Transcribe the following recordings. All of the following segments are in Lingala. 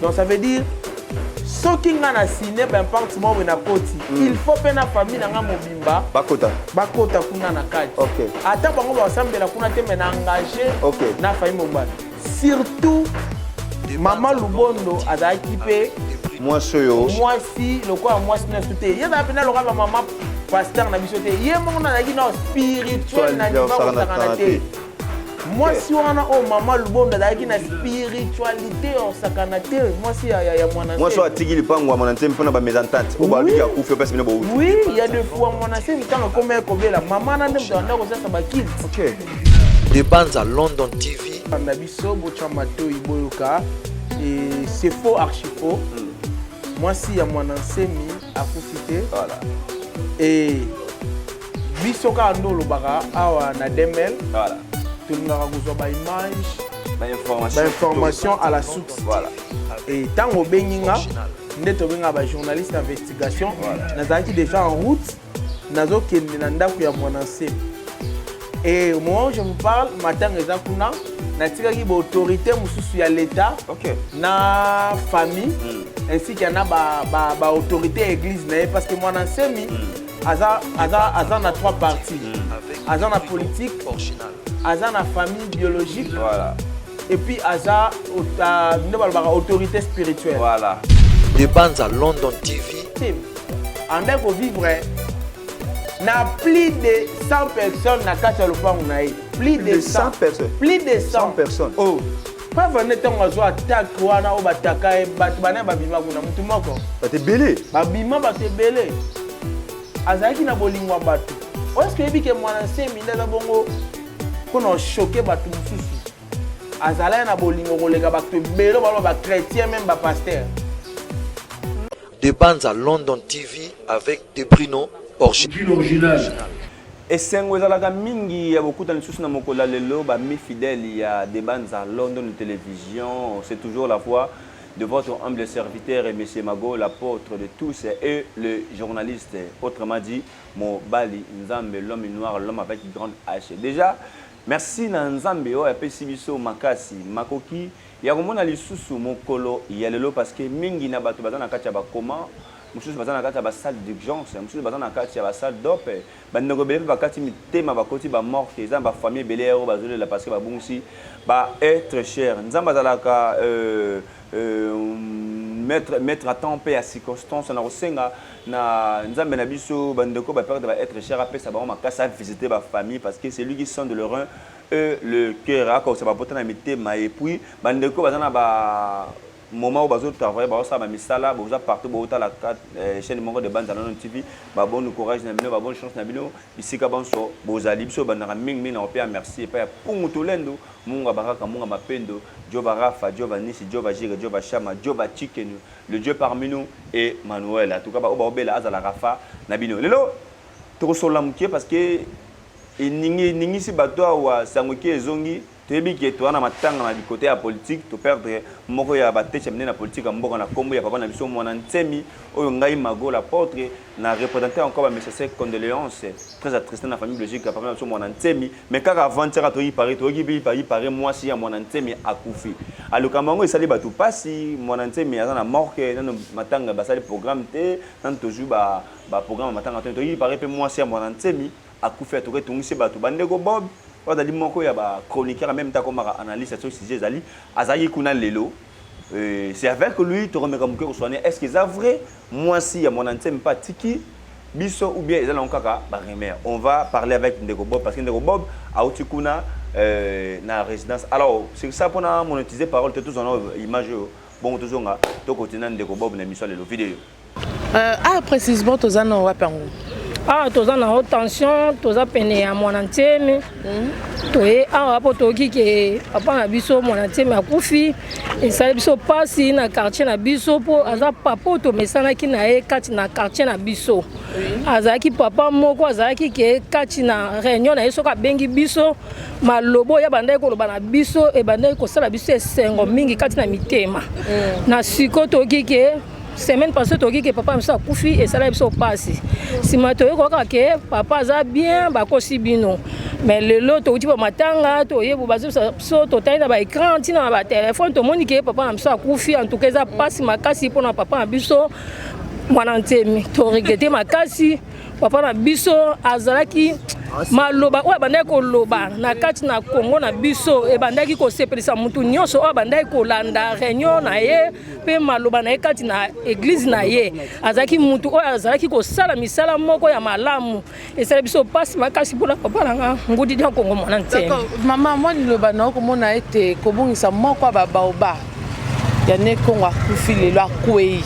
Donc ça veut dire soki nga na signe baimpacte moko boye na koti, il faut mpe na famille na nga mobimba bakota. Bakota kuna na kati. Ata bango basambela kuna te, mais na engage na famille mobimba, surtout mama Lubondo azalaki mpe mwasi oyo. Mwasi lokola mwasi nyonso te. Ye azala mpena lokola bamama pasteur na biso te. Ye moko na azalaki na spirituel na niveau kosakana te. Mwasi wana oyo mama Lubondo azalaki na spiritualité ya kosakana te, mwasi ya mwana. Mwasi oyo atiki lipango ya Mwana Nsemi mpona bamésentente oyo babiki akufi, opesi bino bouti. Oui, il y a des fois Mwana Nsemi ntango akoma ekobela, mama na nde moto abanda kosasa baculte. De Banza London TV. Na biso botya matoi, boyoka. Et c'est faux, archi faux. Mwasi ya Mwana Nsemi akufi te. Et biso kaka nde olobaka awa na DML, tolingaka kozwa baimage, bainformation, bainformation à la source. Et ntango obengi nga, nde tobengaka bajournaliste d'investigation, nazalaki déjà en route, nazokende na ndako ya Mwana Nsemi. Et au moment où je vous parle, matanga eza kuna. Natikaki baautorité mosusu ya l'État na famille, ainsi que na baautorité ya église na ye, parce que Mwana Nsemi aza na trois parties: aza na politique, aza na famille biologique, et puis aza nde balobaka autorité spirituelle. De Banza London TV. Andai kovivre na plus de 100 personnes na kati ya lopango na ye, plus de 100 personnes. Plus de 100. 100 personnes. Oh, preuve nde ntango azwa attaque wana oyo bataka ye, bato bana babima kuna, motu moko. Bato ebele. Babima bato ebele. Azalaki na bolingo ya bato. Oyo eske oyebi ke Mwana Nsemi nde aza bongo mpona ochoquer bato mosusu? Azalaki na bolingo koleka bato ebele baloba bachrétien, même bapasteur. De Banza London TV avec De Bruno Original. Esengo ezalaka mingi ya bokutana lisusu na mokolo ya lelo, bami fidèle ya Debanza London Télévision. C'est toujours la voix de votre humble serviteur et monsieur Mago, l'apôtre de tous et le journaliste, autrement dit Mobali Nzambe, l'homme noir, l'homme avec grande H. Déjà merci na Nzambe oyo apesi biso makasi, makoki ya komona lisusu mokolo ya lelo, parce que mingi na bato baza na kati ya bakoma mosusu, baza na kati ya basalle d'urgence mosusu, baza na kati ya basalle d'op. Bandeko ebele mpe bakati mitema, bakoti bamorte. Eza na bafamille ebele oyo bazolela parce que babungisi baêtre cher. Nzambe azalaka maître à temps mpe ya circonstance. Na kosenga na Nzambe na biso, bandeko baperdre baêtre cher, apesa bango makasi, avisiter bafamille, parce que c'est lui qui sonde le rein et le cœur, akosa bapota na mitema. Et puis bandeko baza na ba moment oyo bazotravaille, bazosala bamisala, boza partout, bozotala chaîne moko de Banza London TV, babonne courage na bino, babonne chance na bino bisika banso bozali. Biso bandaka mingimingi na kopea merci epai ya Pungu Tolendo, Mungu Baraka, Mungu Mapendo, Jova Rafa, Jova Nisi, Jova Jire, Jova Shama, Jova Chikenu, le Dieu parmi nous, Emmanuel. En tout cas baoyo baobela, azala Rafa na bino. Lelo tokosolola moke parce que eningi eningisi bato awa. Sango eki ezongi, toyebi ke toza na matanga na bikote ya politique. Toperdre moko ya batete ya minene na politique ya mboka na nkombo ya papa na biso Mwana Nsemi. Oyo ngai Mago l'apôtre na représenter encore bamessage condoléance très attristé na famille biologique ya papa na biso Mwana Nsemi. Mais kaka avant-hier toyoki pari, toyoki mpe pari pari mwasi ya Mwana Nsemi akufi. Alokamba yango esali bato mpasi. Mwana Nsemi aza na morgue nano, matanga basali programme te nano, tozwi baprogramme ya matanga te. Toyoki pari mpe mwasi ya Mwana Nsemi akufi. Atoki etungisi bato. Bandeko Bob oyo azali moko ya bachroniqueur, même ntango akomaka analyste sur sujet, ezali azalaki kuna lelo. C'est avec lui tokomeka moke kosoigner: est ce que eza vrai mwasi ya Mwana Nsemi mpe atiki biso, ou bien eza nango kaka barumeur? On va parler avec ndeko Bob, parce que ndeko Bob auti kuna na résidence. Alors c'est ça, mpona monétiser parole te, tozwa na image oyo bongo, tozonga, tokontinue na ndeko Bob na émission lelo video. Ah, précisément toza na wapi yango? Awa toza na haute tension, toza pene ya Mwana Nsemi. Toye awa mpo toyoki ke papa na biso Mwana Nsemi akufi. Esali biso mpasi na quartier na biso, mpo aza papa oyo tomesanaki na ye kati na quartier na biso. Azalaki papa moko azalaki ke kati na réunion na ye, soki abengi biso, maloba oyo abandaki koloba na biso ebandaki kosala biso esengo mingi kati na mitema. Na sikoyo toyoki ke semaine passée, toyoki ke papa biso akufi, esalaki biso mpasi. Nsima toyoki kaka ke papa aza bien, bakosi bino. Mais lelo touti ba matanga, toyebo bazobisa biso, totali na ba écran ntina na ba téléphone, tomoni ke papa na biso akufi. En tout cas eza mpasi makasi mpona papa na biso Mwana Nsemi. Toregretter makasi. Papa na biso azalaki maloba oyo abandaki koloba na kati na Kongo na biso ebandaki kosepelisa mutu nyonso oyo abandaki kolanda réunion na ye mpe maloba na ye kati na église na ye. Azalaki mutu oyo azalaki kosala misala moko ya malamu. Esala biso mpasi makasi mpona papa na nga Ngudi dia Kongo Mwana Nsemi. Mama, mwa liloba na okomona ete kobungisa moko ya babaoba ya ne Kongo akufi lelo, akwei,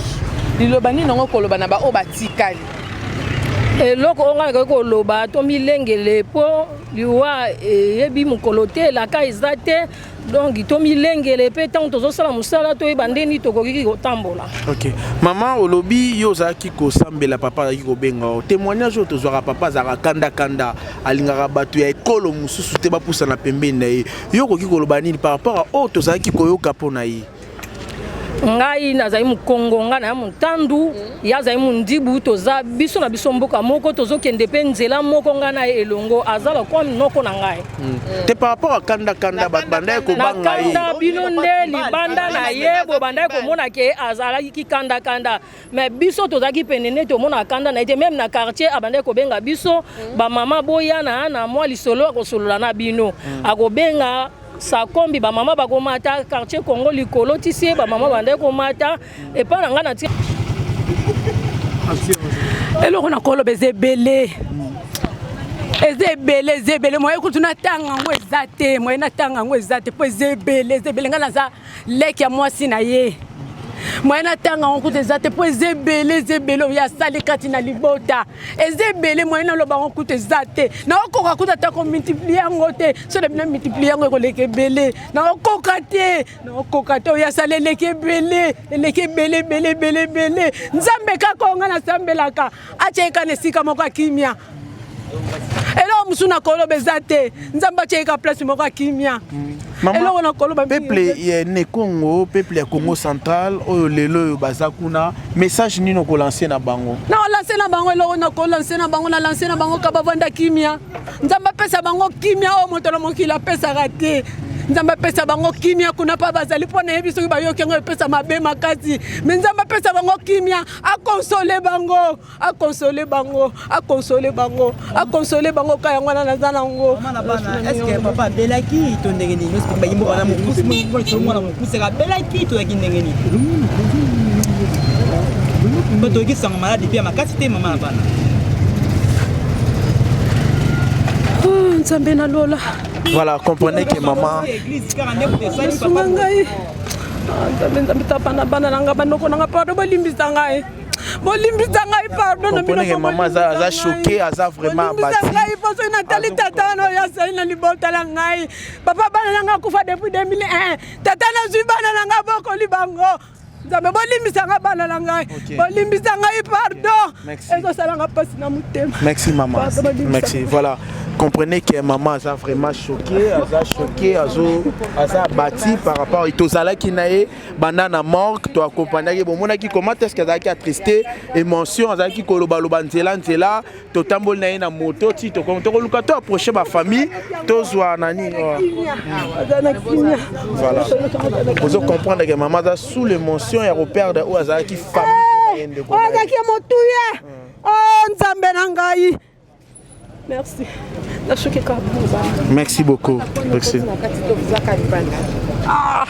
liloba nini yango koloba na baoyo batikali? Eloko oyo ngai nakoki koloba, tomilengele mpo liwa eyebi mokolo te, elaka eza te. Donc tomilengele mpe ntango tozosala mosala, toyeba ndeni tokoki kotambola. Ok, mama, olobi yo ozalaki kosambela, papa azalaki kobenga yo. Témoignage oyo tozwaka, papa azalaka kandakanda, alingaka bato ya ekolo mosusu te bapusana pembeni na ye. Yo okoki koloba nini par rapport a oyo tozalaki koyoka mpo na ye? Ngai nazali mokongo, ngai na motandu, ye azali mondibu. Toza biso na biso mboka moko, tozokende mpe nzela moko, ngai na ye elongo. Aza lokola noko na ngai. Te, par rapport a kandakanda, bato bandaki kobanga ye. Kanda bino nde libanda na ye bobandaki komona ke azalaki kandakanda, mais biso tozalaki pene nde tomonaka kanda na ye te. Même na quartier abandaki kobenga biso bamama, boya na mwa lisolo akosolola na bino. Akobenga sakombi, bamama bakomata quartier Congo likolo tisi ye, bamama bandaki komata epai na ngai na tia. Eloko na koloba eza ebele, eza ebele, eza ebele. Moye kutu natanga yango eza te, moye natanga yango eza te, mpo eza ebele, eza ebele. Ngai naza leki ya mwasi na ye. Moye natanga yango kutu eza te, mpo eza ebele, eza ebele. Oyo asali kati na libota eza ebele. Moye naloba yango kutu eza te. Naokoka kutu ata komultiplier yango te. So na bino multiplier yango, ekoleka ebele. Naokoka te, naokoka te. Oyo asali eleki ebele, eleki ebele, ebele, ebele, ebele. Nzambe kaka oyo ngai nasambelaka atiaka na esika moko ya kimia. Eloko mosusu na koloba eza te. Nzambe atiaka place moko ya kimia. Eloko na koloba. Peuple ya ne Congo, peuple ya Congo Central oyo lelo oyo baza kuna, message nini okolancer na bango? Na olancer na bango, eloko na kolancer na bango, na lancer na bango ka bavanda kimia. Nzambe apesa bango kimia oyo moto na mokili apesaka te. Nzambe apesa bango kimia kuna mpa bazali, mpo nayebi soki bayoki yango epesa mabe makasi. Mais Nzambe apesa bango kimia, aconsoler bango, aconsoler bango, aconsoler bango, aconsoler bango. Ka yango wana naza nango. Est-ce papa abelaki to ndenge nini? Bayimboka na mokusi, mwana mokusi abelaki to yaki ndenge nini? Po toyoki sango maladi mpe ya makasi te, mama na bana. Nzambe na lola. Voilà, comprenez que maman Sunga ngai, Nzambe, Nzambe, tapa na bana na ngai, banoko na ngai. Pardon, bolimbisa ngai, bolimbisa ngai, pardon. Comprenez que maman aza choqué, aza vraiment abattu. Ngai mpo soki natali tata wana oyo azali na libota na ngai, papa bana na ngai akufa depuis 2001. Tata nazwi bana na ngai, bokoli bango. Nzambe, bolimbisa ngai, bana na ngai, bolimbisa ngai, pardon. Ezosalanga mpasi na motema. Merci maman, merci. Voilà, comprenez que maman aza vraiment choqué, aza choqué, azo aza abattu par rapport tozalaki na ye banda na morgue, toaccompagnaki, bomonaki comment est ce que azalaki attristé, émotion, azalaki kolobaloba nzela nzela. Totamboli na ye na moto ti tokoluka to approche bafamille, tozwa nani. Voilà, ozo comprendre que mama aza sous l'émotion ya koperdre oyo azalaki famille. Oyo azalaki ya motuya. O Nzambe na ngai, merci, nasuki kaka. Merci beaucoup, merci. Ah,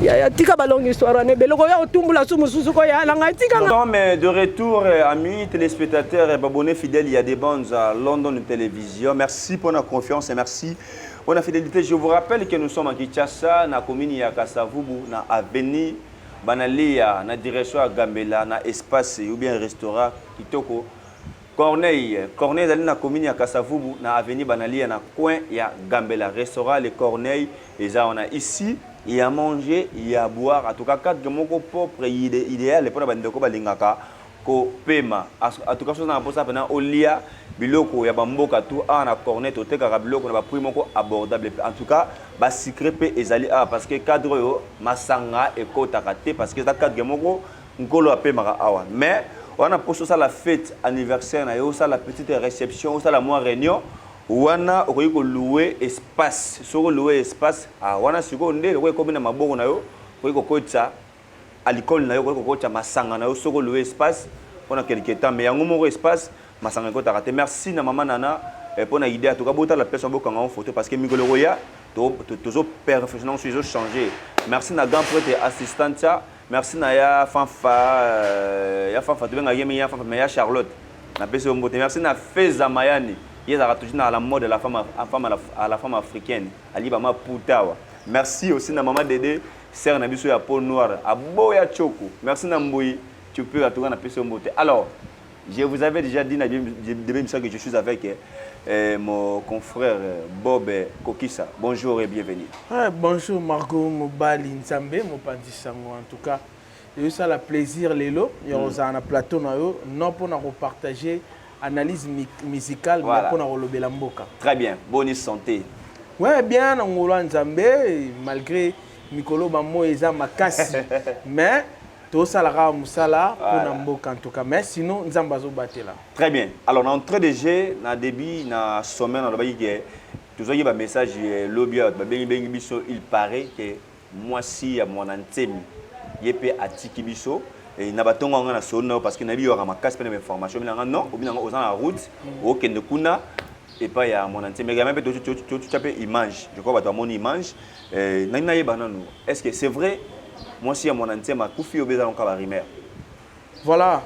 yaya, tika balongi histoire wana ebele, koya otumbula su mosusu koya na ngai, tika. Mais de retour, amis téléspectateurs et abonnés fidèles, il y a des bandes à London Télévision. Merci pour la confiance et merci pour la fidélité. Je vous rappelle que nous sommes à Kinshasa, na commune ya Kasavubu, na avenue Banalia, na direction ya Gambela, na espace ou bien restaurant Kitoko. Corneille, Corneille ezali na commune ya Kasavubu, na avenue Banalia, na coin ya Gambela. Restaurant Le Corneille eza wana. Ici, il y a manger, il y a boire. En tout cas, cadre moko propre idéal mpona bandeko balingaka kopema. En tout cas, soki na mposa mpena olia biloko ya bamboka tu, awa na Corneille totekaka biloko na baprix moko abordable. En tout cas, basucré mpe ezali awa, parce que cadre oyo masanga ekotaka te, parce que eza cadre moko nkolo apemaka awa. Mais wana mposa osala fête anniversaire na yo, osala petite réception, osala mwa réunion. Wana okoki ko louer espace, soki o louer espace, ah wana sikoyo nde lokola ekomi na maboko na yo, okoki kokotisa alcool na yo, okoki kokotisa masanga na yo soki o louer espace pona quelque temps, mais yango moko espace masanga ekotaka te. Merci na mama Nana pona idee, en tout cas botala place wana bokanga yango photo parce que mikolo ekoya tozo perfectionner yango soki ezo changer. Merci na grand prêtre assistantia. Merci na ya Fanfa, euh, ya Fanfa tobengaka ye mingi ya Fanfa mais ya Charlotte. Napesi yo mbote. Merci na Feza Mayani. Ye ezalaka toujours na la mode de la femme, femme à la, à la femme africaine. Ali ba maputa awa. Merci aussi na maman Dede, sœur na biso ya peau noire. Aboya Choco. Merci na Mbuyi. Tu peux en tout cas napesi yo mbote. Alors, je vous avais déjà dit na début que je suis avec euh, mon confrère euh, Bob Kokisa. Bonjour et bienvenue. Ouais, bonjour Margot Mobali Nzambe, mopanzi sango en tout cas. ezosala plaisir lelo ya mm. kozala na plateau na yo non mpona kopartage analyse musicale voilà. mais mpona kolobela mboka. Très bien, bonne santé. Ouais, bien na ngolo ya Nzambe malgré mikolo bamoi eza makasi mais tosala kaka mosala mpona mboka en tout cas, mais sinon Nzambe azobatela. Très bien. Alors na entrée de jeu, na début na sommaire nalobaki ke tozwaki bamessage lobi awa, babengi bengi biso, il paraît ke mwasi ya Mwana Nsemi ye mpe atiki biso na batongo yango na solo na yo parce que nayebi yoka makasi mpe na bainformation binanga non obinanga oza na route okende kuna epai ya Mwana Nsemi également mpe totya mpe image, je crois bato bamoni image. Nani nayeba nanu, est ce que c'est vrai mwasi ya Mwana Nsemi akufi obe eza nonka barumeur? Voilà,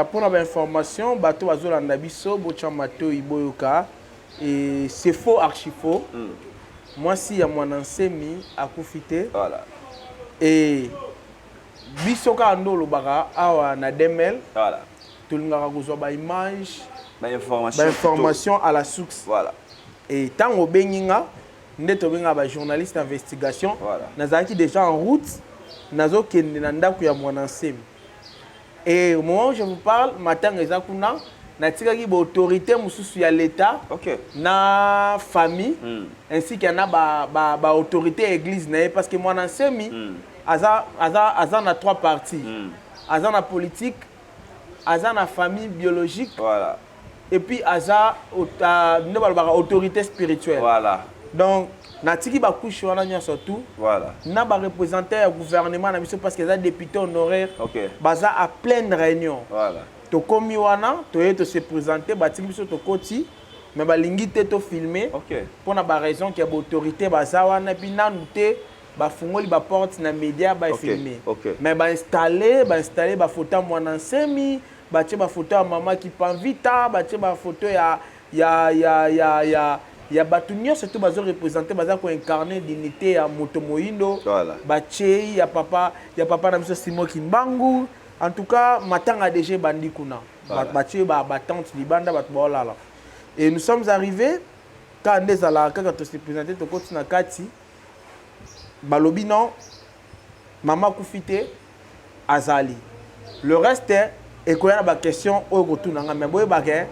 mpona bainformation bato bazolanda biso, botya matoi boyoka, et c'est faux, archi faux. Mwasi ya Mwana Nsemi akufi te. Et biso kaka nde olobaka awa na DML, tolingaka kozwa baimage, bainformation, bainformation à la source. Et ntango obengi nga, nde tobengaka bajournaliste investigation, nazalaki déjà en route, nazokende na ndako ya Mwana Nsemi. Et au moment où je vous parle, matanga eza kuna, natikaki baautorité mosusu ya l'État na famille ainsi que na baautorité ya église na ye, parce que Mwana Nsemi aza na trois parties: aza na politique, aza na famille biologique, et puis aza nde balobaka autorité spirituelle. Donc natiki bacouche wana nyonso tout na bareprésentant ya gouvernement na biso, parce que eza député honoraire, baza à pleine réunion. Tokomi wana, toye tose présente, batiki biso tokoti, mais balingi te tofilme mpona baraison ke baautorité baza wana, epuis nanu te bafungoli baporte na média bafilme. Mais bainstalle bafoto ya Mwana Nsemi, batie bafoto ya mama Kipanvita, batie bafoto ya bato nyonso to bazoreprésente, baza koincarne dignité ya moto moyindo. Batie ya papa na biso Simon Kimbangu. En tout cas matanga déjà ebandi kuna. Batie batente libanda, bato baolala. Et nous sommes arrivés, kaka nde ezalaka kaka, tose présente, tokoti na kati, balobi non, mama akufi te, azali. Le reste ekoya na baquestion oyo kotuna nga, mais boyebake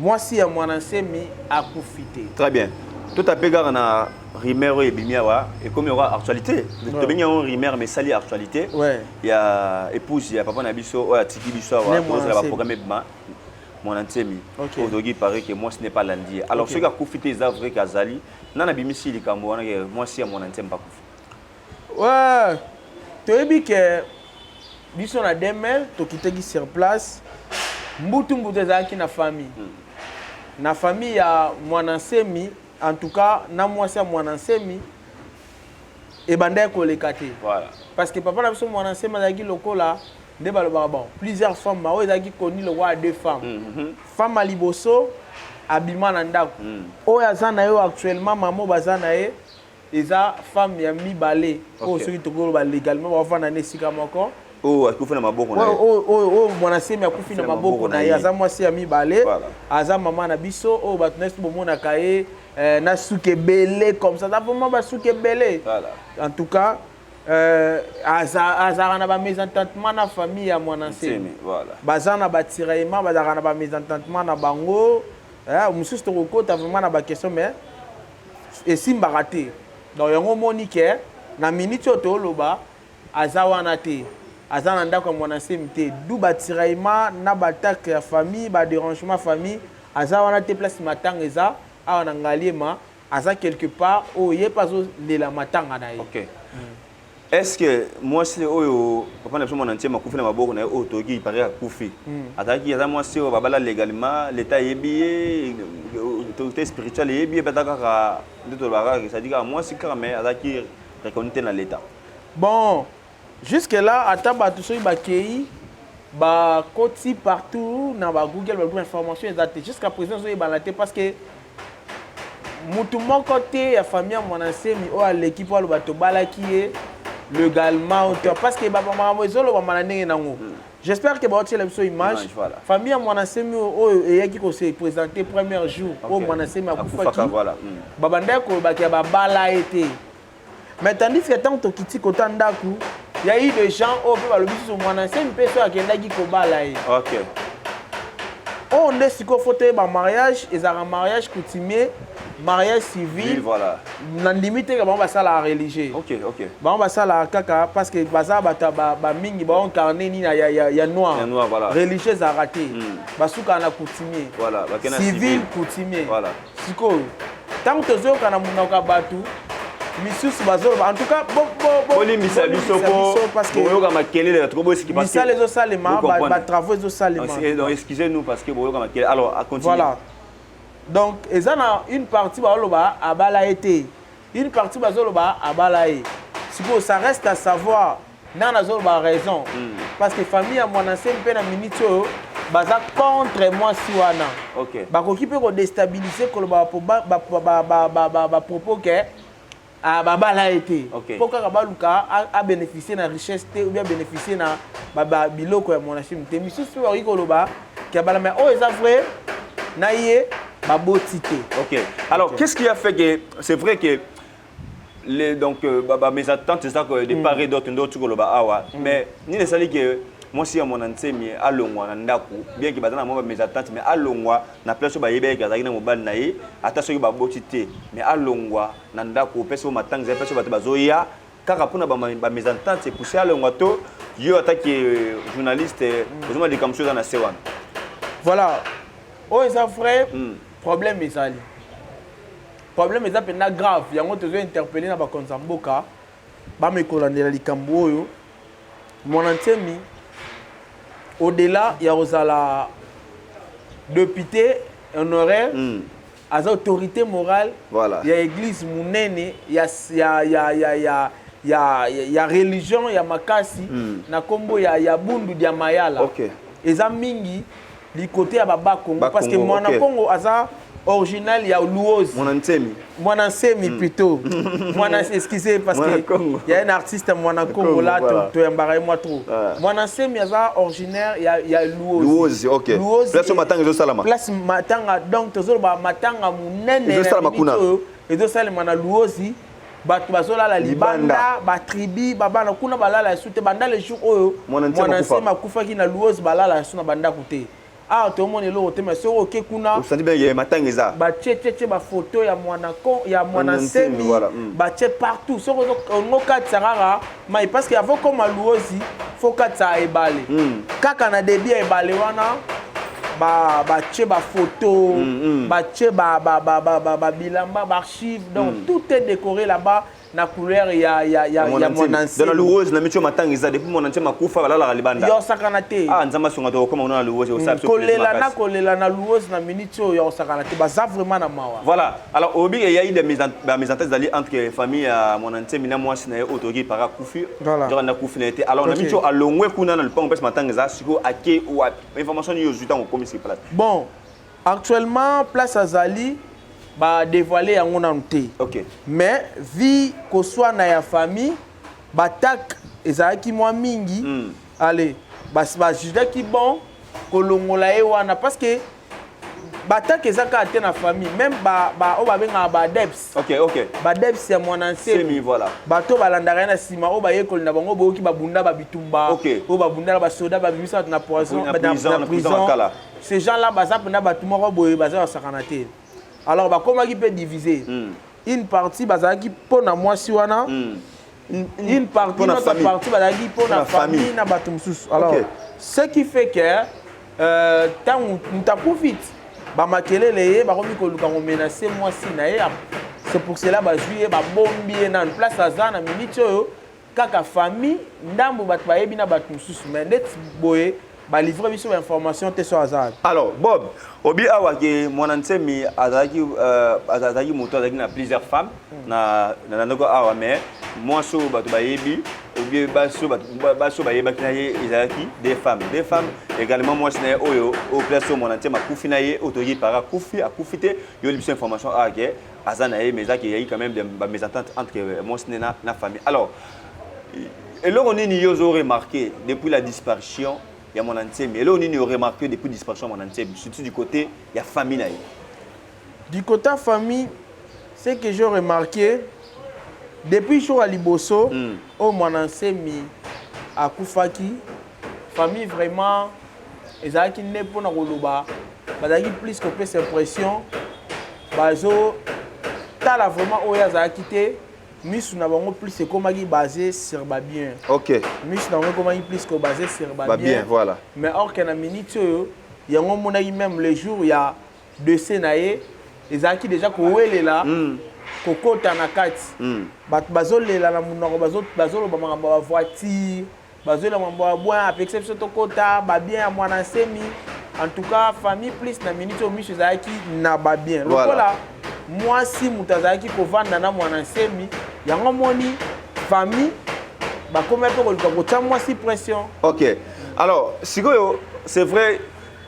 mwasi ya Mwana Nsemi akufi te. Très bien, totape kaka na rumeur oyo ebimi awa, ekomi oka actualité. Tobengi yango rumeur mais esali actualité, ya épouse ya papa na biso oyo atiki biso awa, tozala baprogramme ebima, Mwana Nsemi, oyo toyoki paraît que mwasi n'est pas landi ye. Alors soki akufi te, eza vrai ke azali nani abimisi likambo wana ke mwasi ya Mwana Nsemi bakufi? Ouais, toyebi ke biso na DML tokitaki sur place, mbutu mbutu ezalaki na famille, na famille ya Mwana Nsemi. En tout cas na mwasi ya Mwana Nsemi ebandaki koleka te, parce que papa na biso Mwana Nsemi azalaki lokola nde balobaka, bon, plusieurs femmes, oyo ezalaki koni lokola deux femmes. Femme ya liboso abima na ndako, oyo aza na ye actuellement, mama oyo baza na ye eza femme ya mibale oyo soki tokoloba légalement bafanda na esika moko. Oyo akufi na maboko na ye. Oyo Mwana Nsemi akufi na maboko na ye, aza mwasi ya mibale, aza mama na biso oyo bato nyonso bomonaka ye na suki ebele comme ça, aza vraiment basuki ebele. En tout cas azalaka na bamésentendement na famille ya Mwana Nsemi. Baza na batiraillement, bazalaka na bamésentendement na bango mosusu, tokokota vraiment na baquestion mais esimbaka te. Donc yango omoni ke na minute oyo tooloba, aza wana te, aza na ndako ya Mwana Nsemi te, du batiraillement na baattaque ya famille, badérangement famille. Aza wana te place matanga eza awa na Ngaliema, aza quelque part oyo ye mpe azolela matanga na ye. Ok. Est-ce que mwasi oyo papa na biso Mwana Nsemi akufi na maboko na ye, oyo toyoki il paraît akufi, azalaki, aza mwasi oyo babala légalement, l'État eyebi ye, autorité spirituelle eyebi ye mpe, aza kaka nde tolobaka kaka, c'est-à-dire kaka mwasi kaka, mais azalaki reconnu te na l'État? Bon, jusque là, ata bato soki bakei, bakoti partout na bagoogle, baluki information, eza te. Jusqu'à présent ezoyebana te, parce que mutu moko te ya famille ya Mwana Nsemi oyo aleki mpo aloba tobalaki ye légalement te, parce que bamakambo ezolobama na ndenge nango. J'espère que baotiela biso image. Image, voilà. Famille ya Mwana Nsemi oyo eyaki kose présenter premier jour oyo Mwana Nsemi akufaka, akufaki, voilà. Babandaki kolobaki ya babala ye te. Mais tandis que ntango tokiti kota ndako, ya eu des gens oyo mpe balobi susu Mwana Nsemi mpe so akendaki kobala ye. Oyo nde sikoyo faut toyeba: mariage ezalaka mariage coutumier, mariage civil. Nandimi te ke bango basalaka religieux. Bango basalaka kaka parce que baza bato ya bamingi baincarne nini ya noir. Ya noir, voilà. Religieux ezalaka te, basukaka na coutumier. Voilà, bakende na civil, civil. Coutumier. Voilà. Sikoyo ntango tozoyoka na monoko ya bato misusu bazoloba, en tout cas Bolimbisa biso bolimbisa po parce que boyoka makelele bato bosiki. Misala ezosalema, batravaux ezosalema. Donc excusez-nous parce que boyoka makelele. Alors, à continuer. Voilà, donc eza na une partie bazoloba abala ye te, une partie bazoloba abala ye. Sikoyo ça reste à savoir nani azoloba raison, parce que famille ya Mwana Nsemi mpe na minute oyo baza contre mwasi wana. Bakoki mpe kodéstabiliser, koloba bapropos ke babala ye te, mpo kaka baluka abénéficie na richesse te ou bien abénéficie na biloko ya Mwana Nsemi te. Misusu mpe bakoki koloba ke abala, mais oyo eza vrai na ye baboti te. Ok. Alors, qu'est-ce qui a fait que c'est vrai que les, donc bah, mes attentes, c'est ça, que de part et d'autre d'autre koloba awa, mais nini esali que mwasi ya Mwana Nsemi alongwa na ndako, bien que baza na mwa mésentente, mais alongwa na place oyo bayebi eke azalaki na mobali na ye, ata soki baboti te, mais alongwa na ndako, opesi oyo matanga ezali, place oyo bato bazoya kaka mpona bamésentente epousse alongwa? To yo ataki journaliste, ozomona likambo so eza na se wana? Voilà, oyo eza vrai problème. Ezali problème, eza mpenza grave. Yango tozo interpeller na bakonzi ya mboka, bamekolandela likambo oyo. Mwana Nsemi, au-delà ya kozala député honoraire, aza autorité morale ya église monene ya religion ya makasi na nkombo ya Bundu dia Mayala. Eza mingi likote ya Babakongo, parce que Mwana Kongo aza original ya Luozi. Mwana Nsemi. Mwana Nsemi plutôt, Mwana, excusez, parce Mwana que Congo. y a un artiste Mwana Congo là, Voilà. toyambaka ye mwa trop. Mwana Nsemi aza originaire ya Luozi. Luozi, ok. Luozi. Place oyo matanga ezosalama. Place matanga, donc tozoloba matanga monene na Ezosalama minute kuna. oyo ezosalema na Luozi. Bato bazolala Libanda. libanda, batribu babana kuna balala esu te banda le jour oyo Mwana Nsemi Mwana akufa. Nsemi akufaki na Luozi. Balala esu na bandako te. Awa tomona eloko te, mais soki oke kuna, osandi bien ye matanga eza. Batie tie tie bafoto ya mwana ya Mwana Mwana Nsemi, Nsemi. Voilà. Batie partout. Soki olingo katisa kaka mai, parce que avant koma Luozi, faut katisa ebale. Kaka na début ya ebale wana, batie bafoto, batie babilamba, baarchive. Donc tout est décoré là-bas na couleur ya Mwana Mwana Nsemi. Donc na Nsemi. Luozi na micho matanga eza depuis Mwana Nsemi akufa, balalaka libanda. Ya osakana te. Ah, Nzambe asunga, tokokoma kuna na Luozi, osala biso plaisir Kolela na makasi. kolela na Luozi na minute oyo, ya kosakana te, baza vraiment na mawa. Voilà. Alors, obi il y a eu des mésententes ezali entre famille ya Mwana Nsemi na mwasi na ye oyo toyoki para akufi. Voilà. Donc na akufi na ye te. Alors na micho alongwe kuna na lupango mpesi matanga eza, sikoyo ake wapi? Information nini ozwi ntango okomi sur place? Bon, actuellement place azali, badévoile yango nanu te. Mais vi koswana ya famille, batake ezalaki mwa mingi. Ale bajugaki bon kolongola ye wana, parce que batake eza kaka te na famille, même oyo babengaka baadeptes. Baadeptes ya Mwana Nsemi, Nsemi, voilà. Bato balandaka ye na nsima, oyo bayekoli na bango, boyoki babunda babitumba, oyo babunda na basoda, babimisa bato na poison, Na prison, na prison ya kala. Ces gens là baza mpenza bato moko boye, baza basakana te. Alors bakomaki mpe divisé. Une partie bazalaki mpo na mwasi wana, une partie, Mpo na notre famille. partie bazalaki mpo na Mpo na famille famille. na bato mosusu. Alors ce qui fait que ntango moto akufi ti Bamakelele ye bakomi koluka komenacer mwasi na ye. C'est pour cela bazwi ye, babombi ye nanu place aza na minute oyo. Kaka famille ndambo bato bayebi na bato mosusu, mais ndeti boye balivre biso bainformation te so aza wapi. Alors Bob, obi awa ke Mwana Nsemi azalaki moto azalaki na plusieurs femmes na ndako awa, mais mwasi oyo bato bayebi obi basi oyo basi oyo bayebaki na ye ezalaki deux femmes, deux femmes également. Mwasi na ye oyo place oyo Mwana Nsemi akufi na ye, oyo toyoki para akufi, akufi te, yo biso information awa ke aza na ye, mais ezaki eyaki quand même bamésentente entre mwasi ne na famille. Alors eloko nini yo ozo remarqué depuis la disparition ya Mwana Nsemi? Eloko nini oremarqué depuis disparition ya Mwana Nsemi, surtout du côté ya famille na ye? Du côté famille, ce que j'ai remarqué depuis jour ya liboso oyo Mwana Nsemi akufaki, famille vraiment ezalaki nde mpona koloba, bazalaki plus kopesa impression bazotala vraiment oyo azalaki te. Misu na bango plus ekomaki basé sur babien. Misu na bango ekomaki plus kobasé sur babien. Babien, voilà. Mais or ke na minute oyo yango omonaki, même le jour ya décès na ye, ezalaki déjà kowelela kokota na kati. Bato bazolela na monoko, bazoloba makambo ya bavoiture, bazolela makambo ya boin, apekisa biso tokota babien ya Mwana Nsemi. En tout cas famille plus na minute oyo miso ezalaki na babien. Lokola mwasi moto azalaki kovanda na Mwana Nsemi, yango moni famille bakomi mpe koluka kotya mwasi pression. Ok, alors sikoyo c'est vrai,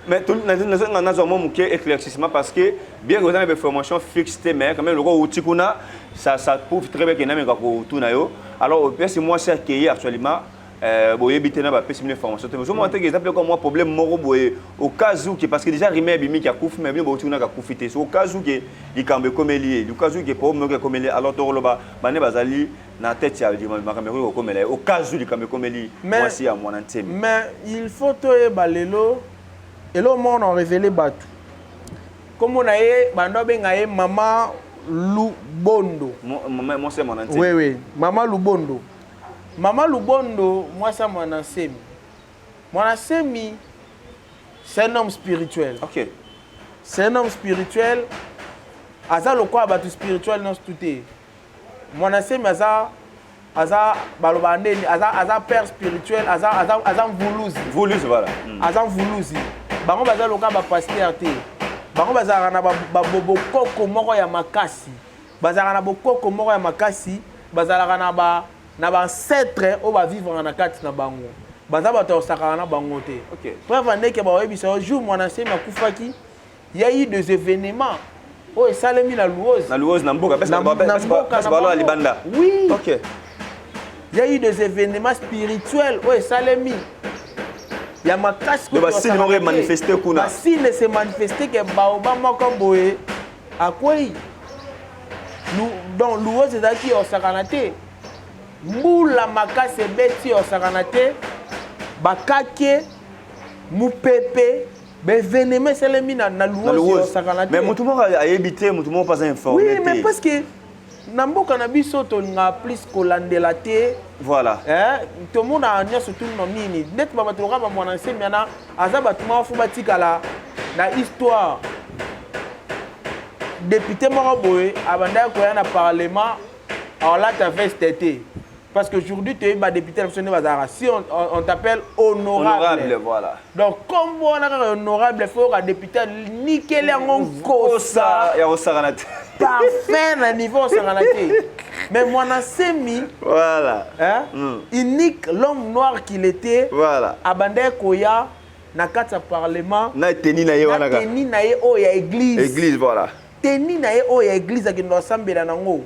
mais nazonga nazwa mwa moke éclaircissement, parce que bien que oza na bainformation fixe te, mais quand même loko outi kuna, ça prouve très bien ke nameka kotuna yo. Alors opesi mwasi akei actuellement, boyebi te na bapesi bino information te, ozomona te ke eza mpe mwa problème moko boye au cas où ke, parce que déjà rumeur ebimiki akufi, mais bino bouti kuna akufi te. So au cas où ke likambo ekomeli ye, au cas où ke problème moko ekomeli ye, alors tokoloba bane bazali na tête ya makambo ekoki kokomela ye au cas où likambo ekomeli mwasi ya Mwana Nsemi. Mais il faut toyeba lelo eloko moko na révélé bato. Kombo na ye, bando abenga ye Mama Lubondo. Mwasi ya Mwana Nsemi. Oui, Mama Lubondo, Mama Lubondo, mwasi ya Mwana Nsemi. Mwana Nsemi, c'est un homme spirituel. C'est un homme spirituel. Aza lokola bato spirituel nyonso tu te. Mwana Nsemi aza baloba ndeni, aza père spirituel, aza mvuluzi. Mvuluzi, voilà. Aza mvuluzi. Bango baza lokola bapasteur te. Bango bazalaka na bokoko moko ya makasi, bazalaka na bokoko moko ya makasi, bazalaka na ba na baancêtre oyo bavivraka na kati na bango. Baza bato ya kosakaka na bango te. Preuve andeke baoyebisa yo, jour Mwana Nsemi akufaki, ya eu des événements oyo esalemi na Luozi. Na Luozi, na mboka. Na mboka na bango libanda. Oui. Il y a eu des événements spirituels oyo esalemi ya makasi. Basigne moko emanifeste kuna. Basigne se manifeste ke baoba moko boye akwei. Donc Luozi ezalaki osakana te. Mbula makasi ebeti, osakana te, bakake, mopepe, baévénement esalemi na Luozi, osakana te. Mais motu moko ayebi te, motu moko mpo aza informé. Oui, mais parce que na mboka na biso tolingaka plus kolandela te. Tomona nyonso tuno nini neti babato loka bamwana Nsemi wana aza bato moko fo batikala na histoire. Député moko boye abandaki koya na parlement aolata veste te, parce que aujourd'hui toyebi badéputé na biso nde bazalaka. Si on t'appelle honorable, honorable, voilà. Donc kombo wana kaka honorable, fo yoka député nikeli yango nkosa. Ya kosakana te. Parfait na niveau osakana te. Mais Mwana Nsemi, hein, unique, l'homme noir qu'il était, abandaki koya na kati ya parlement na tenue na ye wana. Na tenue na ye oyo ya église. Église, voilà. Tenue na ye oyo ya église, akende asambela nango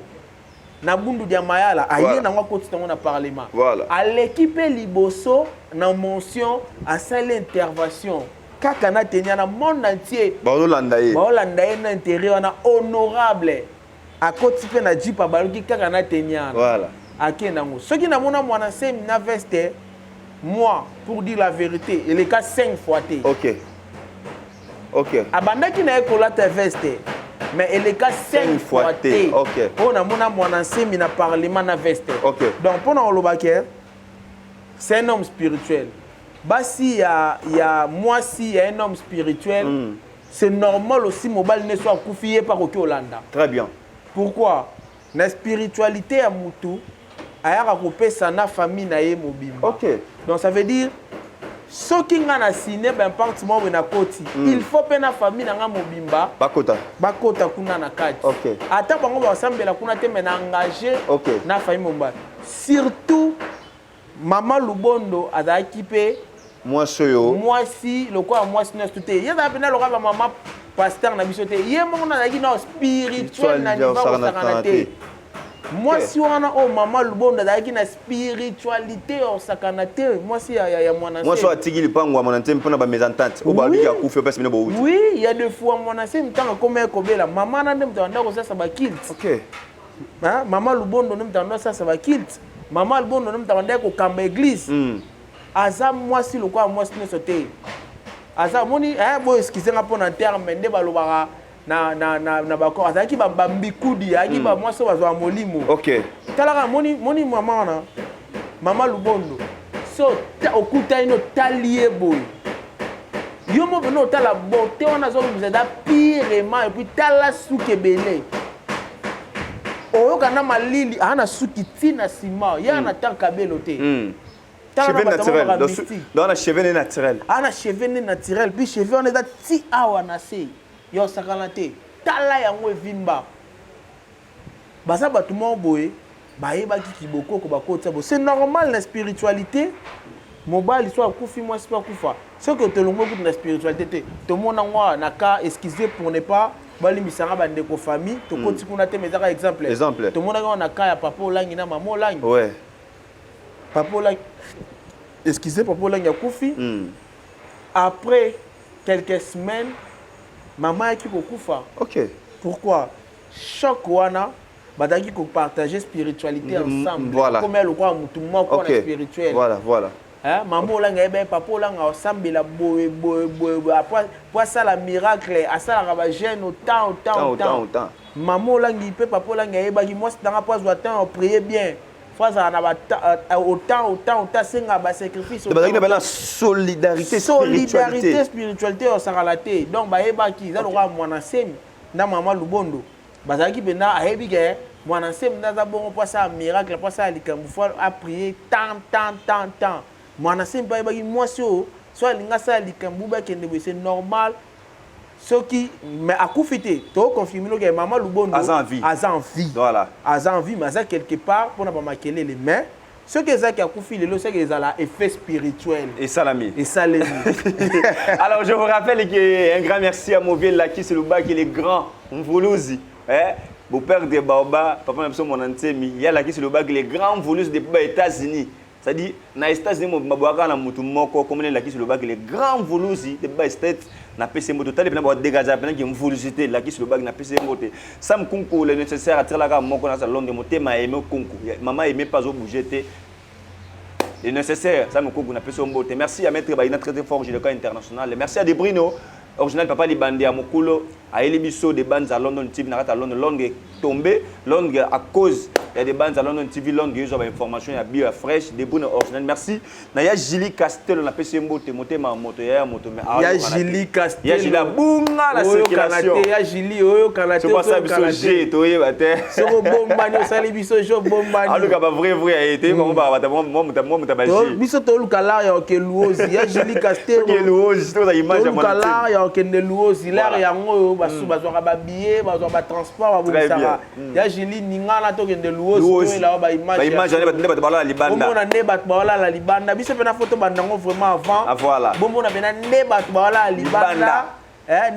na Bundu dia Mayala, aye nango, akoti nango na parlement. Aleki mpe liboso na motion, asali intervention kaka na tenue wana, monde entier Baolanda ye. Baolanda ye na intérêt wana. Honorable akoti mpe na jeep, abaluki kaka na tenue wana. Akende yango. Soki namona Mwana Nsemi na veste, moi, pour dire la vérité, eleka 5 fois te. Abandaki na ye kolata veste, mais eleka 5 fois te oyo namona Mwana Nsemi na parlement na veste. Donc mpona koloba ke c'est un homme spirituel, basi ya mwasi ya un homme spirituel. C'est normal aussi mobali ne so akufi, ye mpe akoki olanda. Très bien. Pourquoi? Na spiritualité ya mutu, ayaka kopesa na famille na ye mobimba. Donc ça veut dire, soki nga na signé baimpact moko boye na koti, il faut mpe na famille na nga mobimba bakota. Bakota kuna na kati. Ata bango basambela kuna te, mais na engagé na famille mobimba, surtout mama Lubondo azalaki mpe mwasi oyo. Mwasi lokola mwasi nyonso te. Ye azala mpena lokola bamama pasteur na biso te. Ye moko na azalaki na spirituel na niveau kosakana te. Mwasi wana oyo, mama Lubondo, azalaki na spiritualité ya kosakana te. Mwasi ya mwana. Mwasi oyo atiki lipango ya Mwana Nsemi mpona bamésentente oyo balobiki akufi, opesi bino bouti. Oui, il y a des fois Mwana Nsemi, ntango akoma ekobela, mama na nde moto abanda kosasa baculte. Mama Lubondo nde moto abanda kosasa baculte. Mama Lubondo nde moto abanda kokamba église. Aza mwasi lokola mwasi nyonso te. Aza moni boyo, excuse nga mpona terme nde balobaka na bacor, azalaki bambikudi, azalaki bamwasi oyo bazwaka molimo. Talaka, moni mama wana, mama Lubondo, so okutani no, otali ye boye, yo mo mpena otala beauté wana azobimisa, eza purement. Et puis tala suki ebele, oyoka na malili, aa na suki ntina nsima ye na tan kabelo te. Cheveux naturel. Donc na cheveux ne naturel. Aa na cheveux ne naturel, puis cheveux wana eza ti awa na se ya osakana te. Tala yango evimba. Baza bato moko boye bayebaki kibokoko, bakotisa bo, c'est normal na spiritualité. Mobali so akufi, mwasi mpe akufa. Soki tolongwe kutu na spiritualité te, tomona ngo awa na cas, excusez pour ne pas balimbisanga bandeko famille, tokoti kuna te, mais ezaka exemple. Exemple. Tomonaki ngo na cas ya papa Olangi na mama Olangi. Papa Olangi, excusez, papa Olangi akufi. Après quelques semaines, mama ayaki kokufa. Pourquoi choc wana? Bazalaki kopartage spiritualité ensemble. Comme ya lokola motu moko na spirituel. Voilà. Hein, mama Olanga ayeba ye, papa Olanga osambela boye boye boye boye, après po asala miracle, asalaka bajeûne autant, autant, autant, autant. Mama Olangi mpe papa Olangi ayebaki mwasi nanga, po azwa temps ya prier bien, fo azala na autant, autant, autant, asengaka basacrifice. Bazalaki na bana solidarité. Solidarité, spiritualité osakala te. Donc bayebaki eza lokola Mwana Nsemi na mama Lubondo bazalaki mpenza. Ayebi ke Mwana Nsemi nde aza bongo, mpo asala miracle, mpo asala likambo, fo aprier tant, tant, tant, tant. Mwana Nsemi mpe ayebaki mwasi oyo so alingi asala likambo, bakende boye, c'est normal. Soki mais akufi te, toconfirme noke mama Lubondo aza en vie. Aza en vie. Aza en vie, mais aza quelque part mpona bamakelele. Mais soki ezalaki akufi lelo, soki ezala effet spirituel esalami. Esalemi. Alors, je vous rappelle que un grand merci à Moviel Lakis Lubaki, le grand Mvuluzi, hein, beau-père de Baoba, papa na biso Mwana Nsemi, ya Lakis Lubaki, le grand Mvuluzi depuis les États-Unis. C'est-à-dire, na États-Unis, mabwaka na mutu moko, comme Lakis Lubaki, le grand Mvuluzi depuis les States, na pesi moto tali pena ba dégager pena ki Mvuluzi te Lakis Lubaki, na pesi moto. Sam Kunku, le nécessaire à tirela moko na sa longue motema aimé Kunku. Maman aimé pas au bouger te. Le nécessaire, ça me coupe, on a mbote. Merci à Maître Baïna, très très fort, le cas international. Merci à Debrino, original papa Libandi à Mokolo, à Elibiso, des bandes à London TV, à London, Londres est tombé, Londres à cause, il y a des bandes à London TV, Londres, ils ont des informations, il y a bio fraîche, Debrino original. Merci. Na ya Julie Castel, on a PC mbote, motema moto, ya moto, mais ya Julie Castel. Ya Julie Bunga la circulation. Ya Julie oyo kana te. C'est pas ça biso G toyeba te. Soko bombani osali biso jo bombani. Aluka ba vrai vrai ya été, bango ba ba mo mo mo mo ba G. Biso toluka lar ya oke Luozi, ya Julie Castel. Oke Luozi, to za image ya toluka lar ya okende Luozi, lar yango oyo basu bazwaka ba billet, bazwaka ba transport, babongisaka. Ya Julie ningana, tokende Luozi, toyela ba image. Ba image ya nde bato balala libanda. Omona nde bato baolala libanda. Biso mpena fo tobanda yango vraiment avant. Ah, voilà. Bomona mpena nde bato baolala libanda,